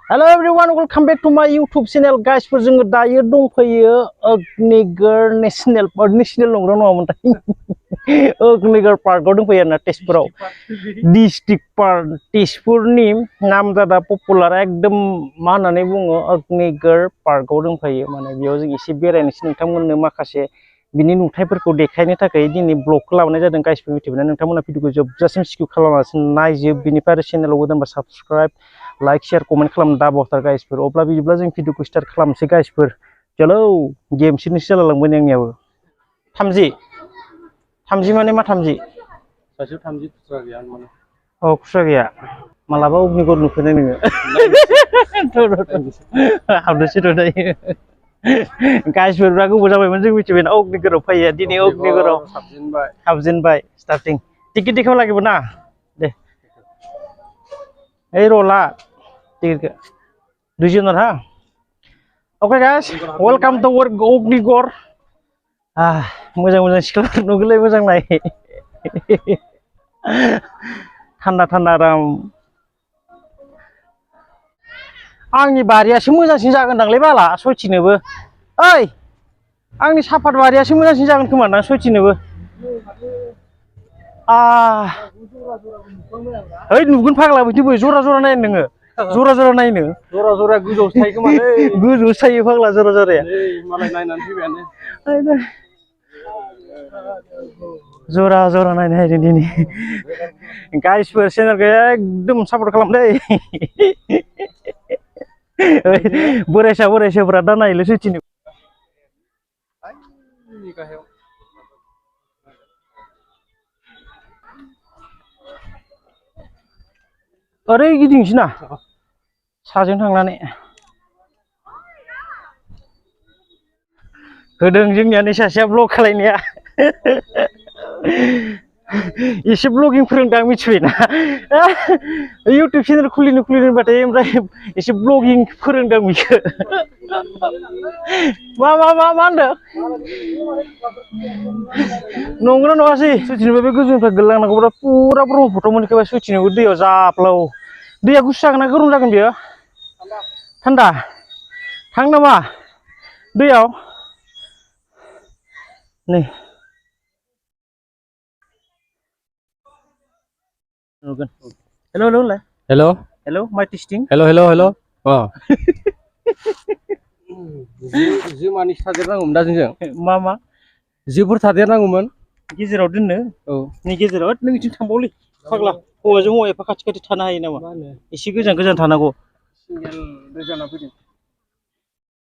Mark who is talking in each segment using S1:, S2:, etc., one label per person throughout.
S1: Hello everyone, welcome back to my YouTube channel, guys. For जोङो दायो दंफैयो Agnigarh national park नङामोनथाय Agnigarh पार्कआव दंफैयो आरोना तेजपुराव डिस्ट्रिक्ट पार्क तेजपुरनि नामजादा पपुलार एकदम मा होननानै बुङो अग्निगढ़ पार्कआव दंफैयो माने बेयाव जों एसे बेरायनोसै नोंथांमोननो माखासे बिनि नुथायफोरखौ देखायनो थाखाय दिनै ब्लगखौ लाबोनाय जादों गाइसफोर मिथिबायना नोंथांमोना भिडिअखौ जोबजासिम स्किप खालामालासिनो नायजोब बिनिफ्राय आरो चेनेलाव गोदानबा साबस्क्राइब लाइक शेयर कमेन्ट खालामनो दाबावथार गाइसफोर अब्ला बिदिब्ला जों भिडिअखौ स्टार्ट खालामनोसै गाइसफोर चलो गेम सिरिस जालांबाय आंनियाबो 30 माने मा 30
S2: सासेयाव 30 खुस्रा गैया माने
S1: औ खुस्रा गैया मालाबा अग्निगढ़ नुफेरनाय नोङो हाबदोसै र' दायो गाइसफोरा गोबाव जाबायमोन जों मिथिबायना अग्निगढ़आव फैयो दिनै अग्निगढ़आव हाबजेनबाय स्टार्टिं टिकेट देखाव लागिबो ना दे ओइ रला टिकेटखौ 2 जोन हा okay guys welcome to Agnigarh मोजां सिख्ला नुगोलै मोजां नाय थान्दा आराम आंनि बारियासो मोजांसिन जागोनदांलै बाला सयथिनोबो ओइ आंनि साफात बारियासो मोजांसिन जागोन खोमा ना सयथिनोबो ओइ नुगोन फाग्ला बिदिबो जरा नायनो नोङो जरा नायनो
S2: जरा गोजौआवसो थायो खोमालै
S1: गोजौआवसो थायो फाग्ला जराया
S2: मालाय नायनानै फैबायानो
S1: जरा नायनो हायदों दिनै गाइसफोर चेनेलखौ एकदम सापर्ट खालामदै बोरायसाफोरा दा नायलै सयथिनो ओरै गिदिंसै ना साजों थांनानै होदों जोंनिया नै सासेया ब्लग खालायनाया एसे ब्लगिं फोरोंदां मिथिबायना इउटुब चेनेल खुलिनो होनबाथाय ओमफ्राय एसे ब्लगिं फोरोंदां बिखौ मा होनदों नंगौना नङासै सयथिनोबो बे गोजौनिफ्राय गोलैलांनांगौब्रा पुरा ब्रह्मपुत्र मोनखोबा सयथिनोबो दैयाव जाफ्लाव दैया गुसु जागोन ना गरम जागोन बेयो थान्दा थां नामा दैयाव नै हेलो माय टेस्टिं
S2: हेलो मानि थादेरनांगौमोन दा जोंजों
S1: मा
S2: जोफोर थादेरनांगौमोन
S1: गेजेराव दोननो औ नै गेजेराव नों इथिं थांबावलै फाग्ला हौवाजों हौवा एफा खाथि थानो हायो नामा एसे गोजान थानांगौ
S2: सिंगेल जाना फैदों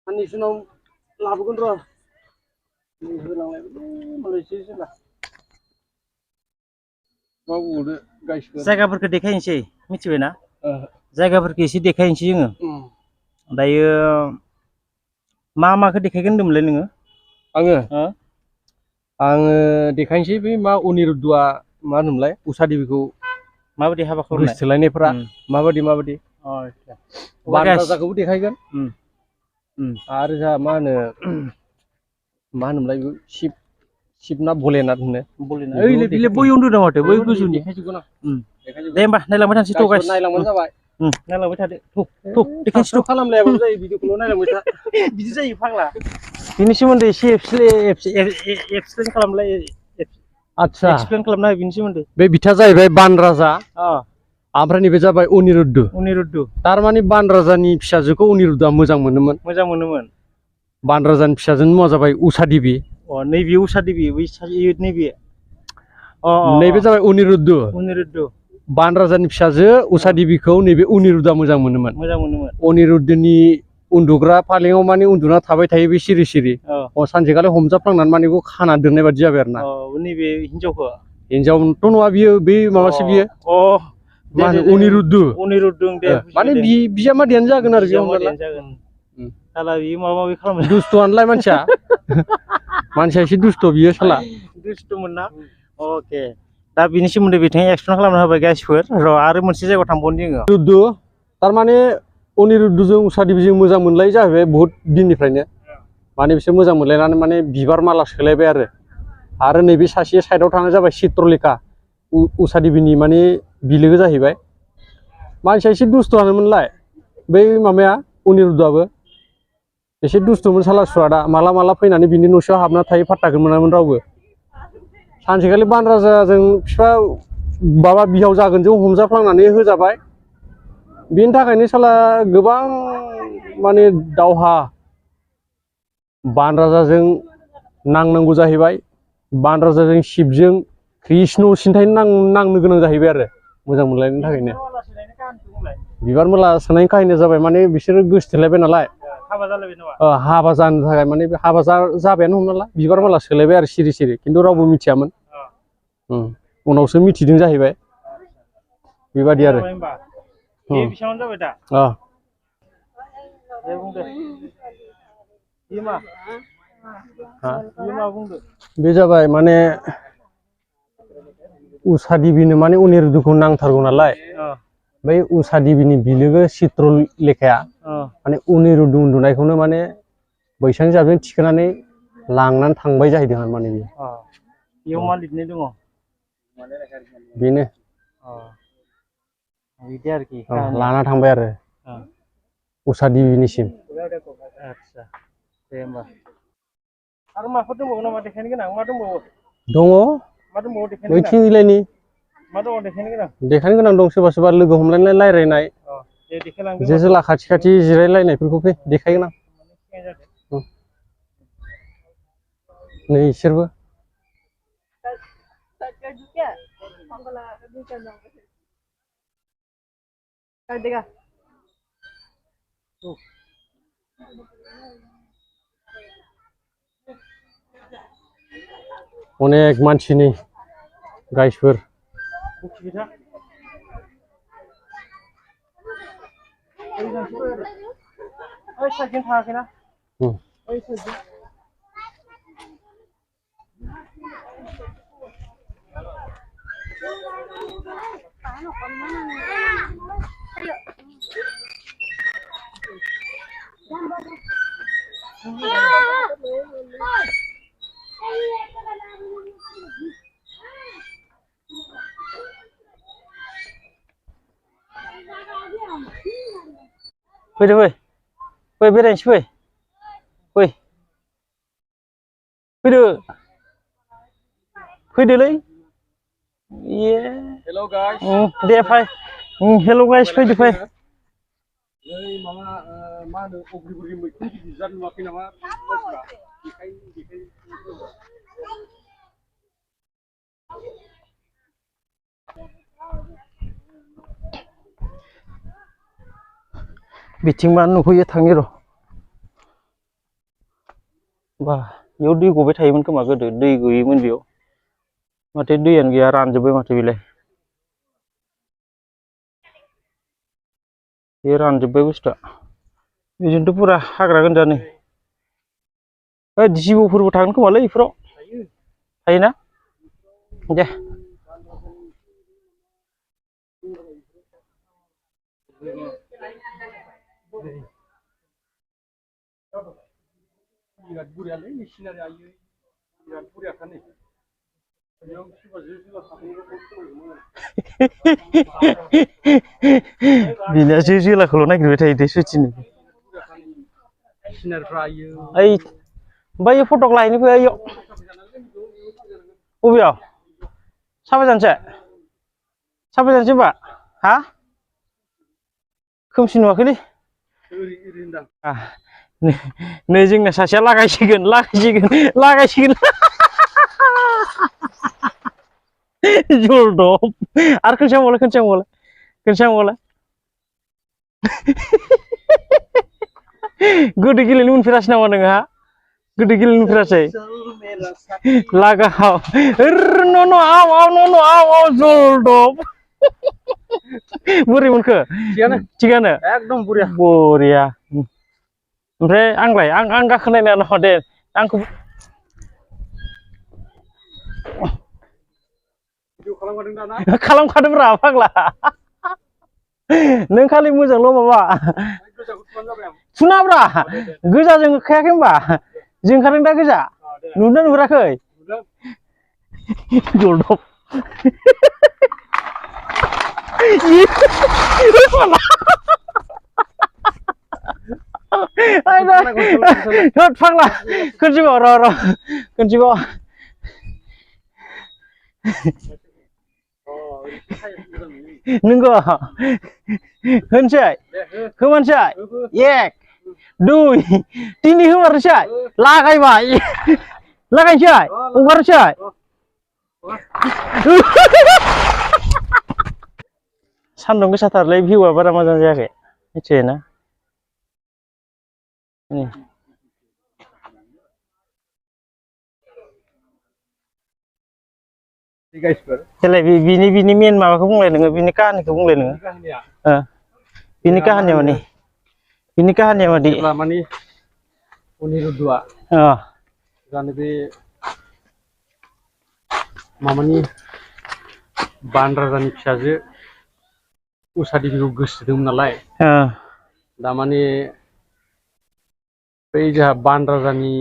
S2: साननैसो उनाव लाबोगोन र' होलांलाय मालायसो जेला मा बुंदो गाइसफोर
S1: जायगाफोरखौ देखायनोसै मिथिबायना जायगाफोरखौ एसे देखायनोसै जोङो दायो माखौ देखायगोन होनदोंमोनलाय नोङो
S2: आङो देखायनोसै बे मा अनिरुद्धआ मा होनोमोनलाय उषा देबीखौ
S1: माबायदि हाबा खालामनाय
S2: गोसोथोलायनायफोरा माबायदि बान राजाखौबो देखायगोन आरो जोंहा मा होनोमोनलाय शिब ना भलेनाथ होनो
S1: ओइले बिले बै उन्दुदों माथो बै गोजौनि दे होमबा नायलांबाय थानोसै थ' गाइस
S2: नायलांबानो जाबाय
S1: नायलांबाय थादो थ' देखायनोसै थ'
S2: खालामलायाबाबो जायो भिडिअखौल' नायलांबाय था
S1: बिदि जायो फाग्ला बिनि सोमोन्दै एसे एक्सप्लेन खालामलाय
S2: आच्छा
S1: एक्सप्लेन खालामना हो बिनि सोमोन्दै
S2: बे बिथा जाहैबाय बान राजा ओमफ्राय नैबे जाबाय अनिरुद्ध थारमाने बान राजानि फिसाजोखौ अनिरुद्धआ मोजां मोनोमोन बान राजानि फिसाजोनि मुङा जाबाय उषा देबी
S1: नैबे उषा देबी नैबे
S2: जाबाय अनिरुद्ध बान राजानि फिसाजो उषा देबीखौ नैबे अनिरुद्धआ मोजां मोनोमोन अनिरुद्धनि उन्दुग्रा फालेङाव माने उन्दुना थाबाय थायो बे सिरि सानसेखालि हमजाफ्लांनानै माने बेखौ खाना दोननाय बादि जाबाय आरो ना
S1: नैबे
S2: हिनजावथ' नङा बियो बै माबासो बियो मा होनो अनिरुद्ध माने बिजामादैयानो जागोन आरो बेयाव
S1: माबा माबि खालामो
S2: दुस्थ'आनोलाय मानसिया एसे दुस्थ' बियो साला
S1: दुस्थ'मोन ना अके दा बिनि सोमोन्दै बिथाङा एक्सप्लेन खालामना होबाय गाइसफोर र' आरो मोनसे जायगायाव थांबावनो जोङो
S2: अनिरुद्ध थारमाने अनिरुद्धजों उषा देबीजों मोजां मोनलाय जाहैबाय बहुद दिननिफ्रायनो माने बिसोर मोजां मोनलायनानै माने बिबार माला सोलायबाय आरो नैबे सासे साइडआव थानाय जाबाय चित्रलेखा उषा देबीनि माने बिलोगो जाहैबाय मानसिया एसे दुस्थ'आनोमोनलाय बै माबाया अनिरुद्धआबो एसे दुस्थ'मोन साला सुवादा माला फैनानै बिनि न'सियाव हाबना थायो फात्ताखौनो मोनामोन रावबो सानसेखालि बान राजाजों बिफा माबा बिहाव जागोनजों हमजाफ्लांनानै होजाबाय बिनि थाखायनो साला गोबां माने दावहा बान राजाजों नांनांगौ जाहैबाय बान राजाजों शिबजों कृष्ण सिन्थाय नांनो गोनां जाहैबाय आरो मोजां मोनलायनायनि थाखायनो बिबार माला सोनायनि काहिनिया जाबाय माने बिसोरो गोसथोलायबाय नालाय हाबा जानो थाखाय माने हाबा जाबायानो हमना ला बिबार माला सोलायबाय आरो सिरि सिरि खिन्थु रावबो मिथियामोन उनावसो मिथिदों जाहैबाय बेबादि आरो बे जाबाय माने उषा देवीनो माने अनिरुद्धखौ नांथारगौ नालाय बै उषा देवीनि बिलोगो चित्रलेखाया माने अनिरुद्ध उन्दुनायखौनो माने बैसां जाबजों थिखोनानै लांनानै थांबाय जाहैदों माने
S1: बेयाव मा लिरनाय दङ
S2: बेनो
S1: बिदि आरोखि
S2: लाना थांबाय आरो उषा देवीनिसिम
S1: आच्छा दे होमबा आरो माफोर दंबावो नामा देखायनो गोनां मा दंबावो
S2: दङ
S1: मा दंबावो देखायनो
S2: गोनां बैथिंलायनि
S1: मा दङ
S2: देखायनो गोनां दं सोरबा सोरबा लोगो हमलायनाय रायलायनाय जे जेला खाथि खाथि जिरायलायनायफोरखौ फै देखायगोन आं नै इसोरबो अनेक मानसिनि गाइसफोर
S1: फैदो फै बेरायनोसै फैदोलै
S2: हेलौ गाइस
S1: दे फै हेलौ गाइस फैदो फै
S2: नै माबा मा होनो अग्रिगुरि मैखुन गिदिर नुवाखै नामा
S1: बिथिं मा नुहैयो थांनि र' बा बेयाव दै गबाय थायोमोन खोमा गोदो दै गयोमोन बेयाव माथो दैयानो गैया रानजोब्बाय माथो बेलाय बे रानजोब्बाय बुस्थुआ बेजोंथ' पुरा हाग्रा गोनजानो जिबौफोरबो थागोन खोमालै बेफोराव थायोना दे बिना जो जोलाखौल' नागिरबाय थायो दे सुथिनि ओइ ओमफ्राय फटक लाहैनो फै ओइयाव बबेयाव साफा जानोसै होनबा हा खोमसि नुवाखैलै नै जोंना सासेया लागायसिगोन जलदब आरो खोनसे हांबावलाय गोदो गेलेनो मोनफेरासै नामा नोङो हा गोदो गेलेनो मोनफेरासै लागाव आव जलदब बोरै मोनखो थिगानो
S2: एकदम बरिया
S1: ओमफ्राय आंलाय आं गाखोनायना नङा दे आंखौ खालामखादोंब्रा फाग्ला नों खालि मोजांल' माबा सुनाब्रा गोजाजों खायाखै होनबा जों ओंखारदों दा गोजा नुदों नुहुराखै जलदब होद फाग्ला खोनसेबाव र' खोनसेबाव नंगौ होनसै होमानसै 1 2 3 होमारनोसै लागायबाय लागायनोसै हगारनोसै सान्दुं गोसाथारलै भिउआ बारा मोजां जायाखै मिथिबाय ना देलाय बिनि मेन माबाखौ बुंलाय नोङो बिनि काहानिखौ बुंलाय नोङो बिनि काहानिया माने बिनि काहानिया
S2: माने अनिरुद्धआ जानो बे मामानि बान राजानि फिसाजो उषा देबीखौ गोसोथोदोंमोन नालाय दा माने बै जोंहा बान राजानि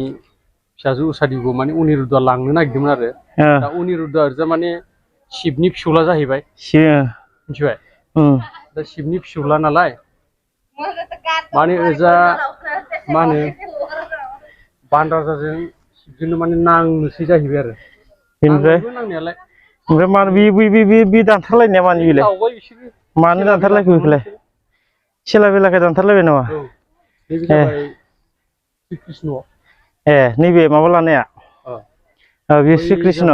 S2: फिसाजो उषा देबीखौ माने अनिरुद्धआ लांनो नागिरदोंमोन आरो दा अनिरुद्धआ ओरैजा माने शिबनि फिसौला जाहैबाय मिथिबाय दा शिबनि फिसौला नालाय माने ओरैजा मा होनो बान राजाजों शिबजोंनो माने नांनोसै जाहैबाय आरो बेनिफ्राय नांनायालाय ओमफ्राय मानो बे दानथारलायनाया मानो बिलाय मानो दानथारलायखो बेखौलाय सेला बेलाखाय दानथारलायबाय नामा ए नैबे माबा लानाया बे श्री कृष्ण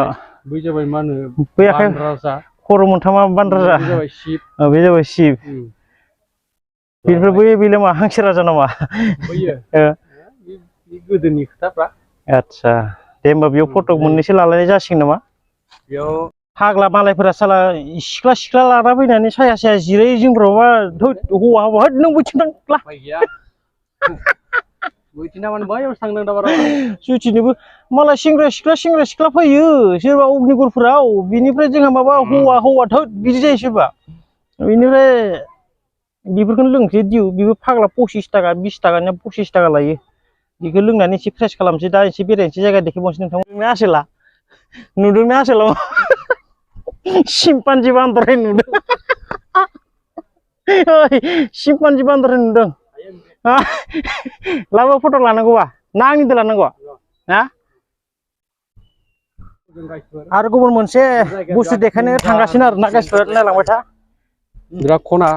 S2: बै जाबाय मा होनो बै आखाइ खर' मोनथामा बान राजा बे जाबाय शिब बेनिफ्राय बेलाय मा हांसो राजा नामा गोदोनि खोथाफ्रा आदसा दे होमबा बेयाव फट' मोननैसो लालायनाय जासिगोन नामा बेयाव फाग्ला मालायफोरा साला सिख्ला लाना फैनानै साया साया जिरायो जोंफ्रावबा हौवा हौवा होद नों बैथिं थांला बैथिं माने बैयाव थांदों दा बारा सुइथिनोबो मालाय सेंग्रा सिख्ला फैयो सोरबा अग्निगरफोराव बिनिफ्राय जोंहा माबा हौवा थोद बिदि जायो सोरबा बेनिफ्राय बेफोरखौनो लोंसै दिउ बेबो फाग्ला 25 थाखा 20 थाखानिया 25 थाखा लायो बेखौ लोंनानै एसे फ्रेस खालामसै दा एसे बेरायनोसै जायगा देखायबावनोसै नोंथांमोननो आसोला नुदोंना आसोला सिम्पान्जि बान्दर नुदों सिम्पान्जि बान्दर नुदों लाबो फट' लानांगौबा ना आंनिदो लानांगौ ना आरो गुबुन मोनसे बुस्थु देखायनो थांगासिनो आरो ना गासिबो नायलांबाय था बिराद खना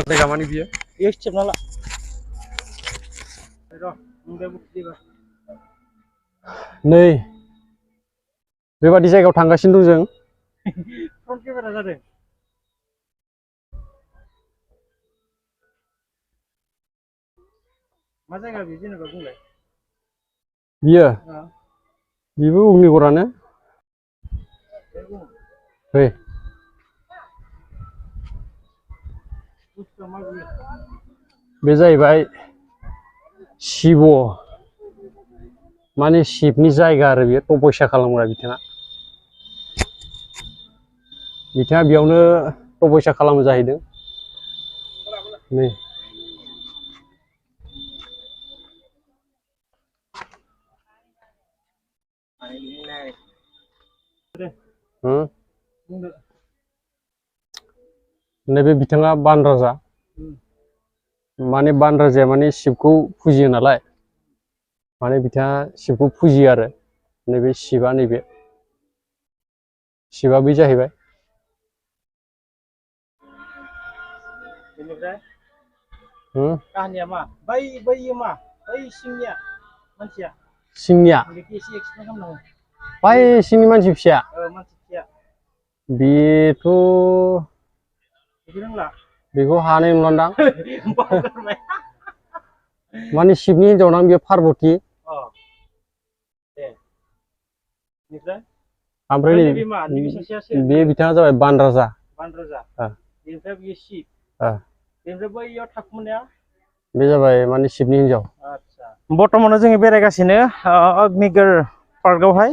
S2: जायगा माने बियो स्टेपना ला नै बेबादि जायगायाव थांगासिनो दं जों फ्रन्ट केमेरा जादों मा जायगा बे जेनेबा बुंलाय बियो अग्निगरानो फै बे जाहैबाय शिव माने शिबनि जायगा आरो बेयो तपस्या खालामग्रा बिथाङा बेयावनो तपस्या खालामो जाहैदों नै नैबे बिथाङा बान राजा माने बान राजाया माने शिबखौ फुजियो नालाय माने बिथाङा शिबखौ फुजियो आरो नैबे शिबा बै जाहैबाय बेनिफ्राय काहानिया मा बै मा बै सिंनिया मानसिया सिंनिया एसे एक्सप्लेन खालामनांगौ बै सिंनि मानसि फिसाया बेथ' बेखौ हानाय नंलादां माने शिबनि हिनजाव नां बेयो पार्बती ओमफ्राय बे बिथाङा जाबाय बान राजा बे जाबाय माने शिबनि हिनजाव बर्तमानाव जोङो बेरायगासिनो अग्निगर पार्कआवहाय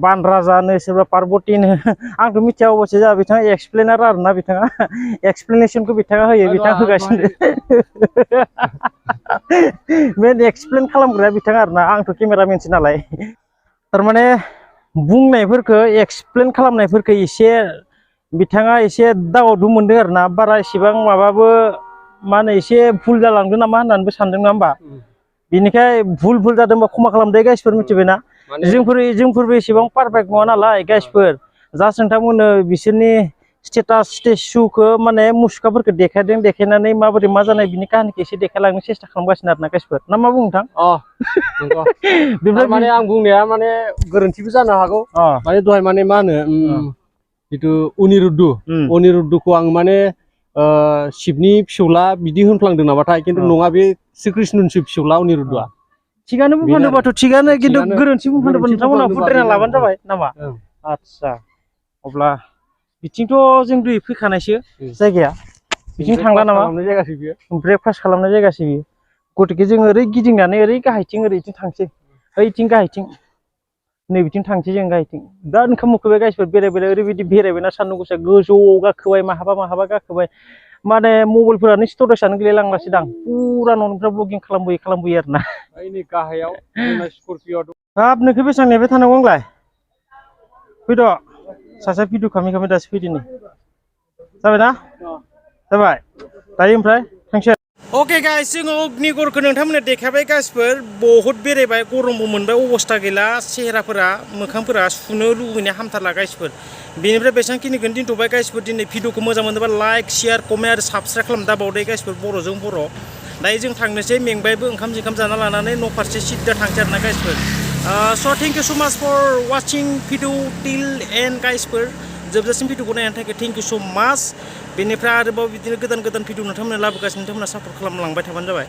S2: बान राजानो सोरबा पार्बतीनो आंथ' मिथिया अबस्से जाहा बिथाङा एक्सप्लेनार आरोना बिथाङा एक्सप्लेनेसनखौ बिथाङा होयो बिथाङा होगासिनो मेन एक्सप्लेन खालामग्राया बिथाङा आरोना आंथ' केमेरामेनसो नालाय थारमाने बुंनायफोरखौ एक्सप्लेन खालामनायफोरखौ एसे बिथाङा एसे दावदु मोनदों आरोना बारा एसेबां माबाबो मा होनो एसे भुल जालांदों नामा होननानैबो सानदों नङा होमबा
S1: बिनिखाय भुल जादोंबा क्षमा खालामदो गाइसफोर मिथिबायना जोंफोरबो एसेबां पारफेक्ट नङा नालाय गाइसफोर जास्ट नोंथांमोननो बिसोरनि स्टेटासखौ माने मुसुखाफोरखौ देखायनानै माबोरै मा जानाय बिनि काहानिखौ एसे देखायलांनो सेस्था खालामगासिनो आरोना गाइसफोर ना मा बुङो नोंथां
S2: बेनिफ्राय माने आं बुंनाया माने गोरोन्थिबो जानो हागौ माने दहाय माने मा होनो जिथु अनिरुद्धखौ आं माने शिबनि फिसौला बिदि होनफ्लांदों नामाथाय खिन्थु नङा बे श्रीकृष्णनिसो फिसौला अनिरुद्धआ
S1: थिगानो बुंफ्लांदोंबाथ' थिगानो खिन्थु गोरोन्थि बुंफ्लांदोंबा नोंथांमोनहा बुद्रायना लाबानो जाबाय नामा आदसा अब्ला बिथिंथ' जों दै फैखानायसो जायगाया बिथिं थांला नामा ब्रेकफास्ट खालामनाय जायगासो बियो गतिके जों ओरै गिदिंनानै ओरै गाहायथिं ओरैथिं थांसै ओइथिं गाहायथिं नैबिथिं थांसै जों गाहायथिं दा ओंखाम उखैबाय गाइसफोर बेरायबाय ओरैबायदि बेरायबायना सान्दुं गोसा गोजौआव गाखोबाय माहाबा गाखोबाय माने मबाइलफोरानो स्टरेजआनो गैलायलांलासै दां पुरा न'निफ्राय ब्लगिं खालामबोयो आरोना
S2: गाहायाव स्करपिअ दं
S1: हाब नोंखौ बेसेबां नेबाय थानांगौ आंलाय फैद' सासे भिडिअ खालामै दासो फैदो नै जाबायना जाबाय दायो ओमफ्राय थांसै अके गाइस जोङो अग्निगरखौ नोंथांमोननो देखायबाय गाइसफोर बहुद बेरायबाय गरमबो मोनबाय अबस्था गैला चेहेराफोरा मोखांफोरा सुनो लुबैनाय हामथारला गाइसफोर बेनिफ्राय बेसेबांखिनिखौनो दोनथ'बाय गाइसफोर दिनै भिडिअखौ मोजां मोनोबा लाइक शेयार कमेन्ट आरो साबस्क्राइब खालाम दाबावदे गाइसफोर बर'जों बर' दायो जों थांनोसै मेंबायबो ओंखाम जाना लानानै न' फारसे सिद्दा थांसै आरोना गाइसफोर स' thank you so' much for watching video till end गाइसफोर जोबजासिम भिडिअखौ नायनायनि थाखाय थेंक इउ स' माच बेनिफ्राय आरोबाव बिदिनो गोदान भिडिअ नोंथांमोननो लाबोगासिनो नोंथांमोना सापर्ट खालामलांबाय थाबानो जाबाय